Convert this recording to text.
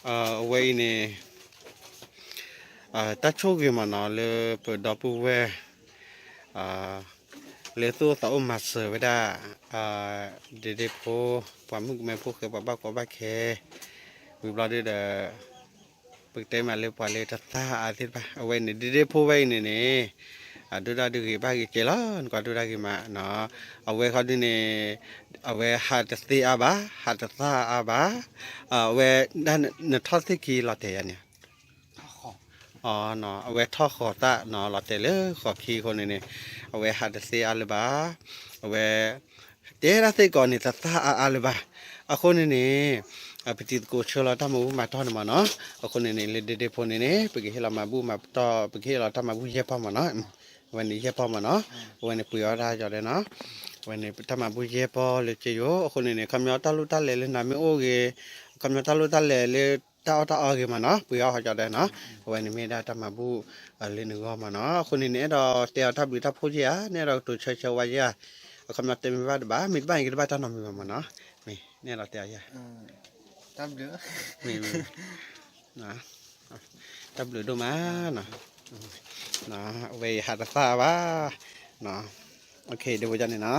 အဝဲအံၤန့ၣ် တၢ်ဆိၣ်ဂ့ၤမ့ၢ်နီၤ လၢပဒီပုၢ်ဝဲၢ် လၢသူၣ်အိၣ်သးအိၣ်မၤစၢၤဝဲဒၣ် ဒ့ဒ့ဖိ ပှၤမုၣ်ကမဲဖိဃဲ ပှၤဘၣ်ကီဘၣ်ခဲ ဝံၤဘျီဒုဒီး ပကတဲမးလၢပှၤလၢတသၣ်အါသ့ၣ်တဖၣ် အဝဲန့ၣ် ဒ့ဒ့ဖိဝဲအံၤန့ၣ်န့ၣ် အဒိၣ်ဒၣ်ဒုးဂ့ၤဘၣ်ဂ့ၤကဲလီၤ နကွၢ်ဒိၣ်ဒၣ်ဂ့ၤမးနီၤ အဝဲခီဒုန့ၣ် အဝဲဟးတသ့အါဘၣ် ဟးတသၣ်အါဘၣ် အဝဲ နထီၣ်သ့ၣ်ခံလီၤတဲာ်ယၤန့ၣ် အဝဲထီၣ်ဃီၤသၣ်နီၤ လီၤတဲာ်လၢဃီၤခံအဃိန့ၣ်န့ၣ် အဝဲဟးတသ့အါလၢၤဘၣ် အဝဲ တဲဒၣ်သ့ၣ်ကီးန့ၣ် တသၣ်အါအါလၢၤဘၣ် အဃိန့ၣ်န့ၣ် ပတံၤသကိးဆှၢလီၤတၢ်မၤဘူၣ်မၤတီၢ်န့ၣ်မ့ၢ်နီၤ အဃိန့ၣ်န့ၣ် လၢဒ့ဒ့ဖိန့ၣ်န့ၣ် ပကဟ့ၣ်လီၤမၤဘူၣ်မၤတီၢ် ပကဟ့ၣ်လီၤတၢ်မၤဘူၣ်ယဲၢ်ပီၢ်မ့ၢ်နီၤ အဝဲန့ၣ်ယဲၢ်ပီၢ်မ့ၢ်နီၤ အဝဲန့ၣ်ပှ့ၤအီၣ်တၢ်ယီၤဒဲးနီၤ အဝဲန့ၣ်တၢ်မၤဘူၣ်ယဲၢ်ပီၢ်လၢက့ယိၤ အဃိန့ၣ်န့ၣ် ခီပညီတၢ်လိၣ်တၢ်လဲၤလၢနၤမ့ၢ်အိၣ်ဂ့ၤ ခီပညီတၢ်လိၣ်တၢ်လဲၤလၢတၢ်အီၣ်တၢ်အီဂ့ၤမ့ၢ်နီၤ ပှ့ၤအီၣ်ဟီယီၤဒဲးနီၤ အဝဲန့ၣ်မ့ၢ်ဒၣ်တၢ်မၤဘူၣ် လၢနဂီၢ်မ့ၢ်နီၤ အဃိန့ၣ်န့ၣ် အဲၣ်ဒိးတဲအီၤတၢ်ဘျုးတၢ်ဖှိၣ်က့ၤဧါ နအဲၣ်ဒိးကတိၤဆၢဆၢဝါက့ၤဧါ အခီပညီတဲမ့ၢ်ဘၣ်တဘၣ် မ့ၢ်တဘၣ်အံၤကတဘၣ်တၢ်နီတမံၤဘၣ်မ့ၢ်နီၤ မ့ၢ်နအဲၣ်ဒိးတဲအီၤယၤ မ့ၢ် တၢ်ဘျုးဒိၣ်မးနီၤ အဝဲအံၤဟးတသၣ်ဘၣ် ဒ်ဝဲန့ၣ်နီၤ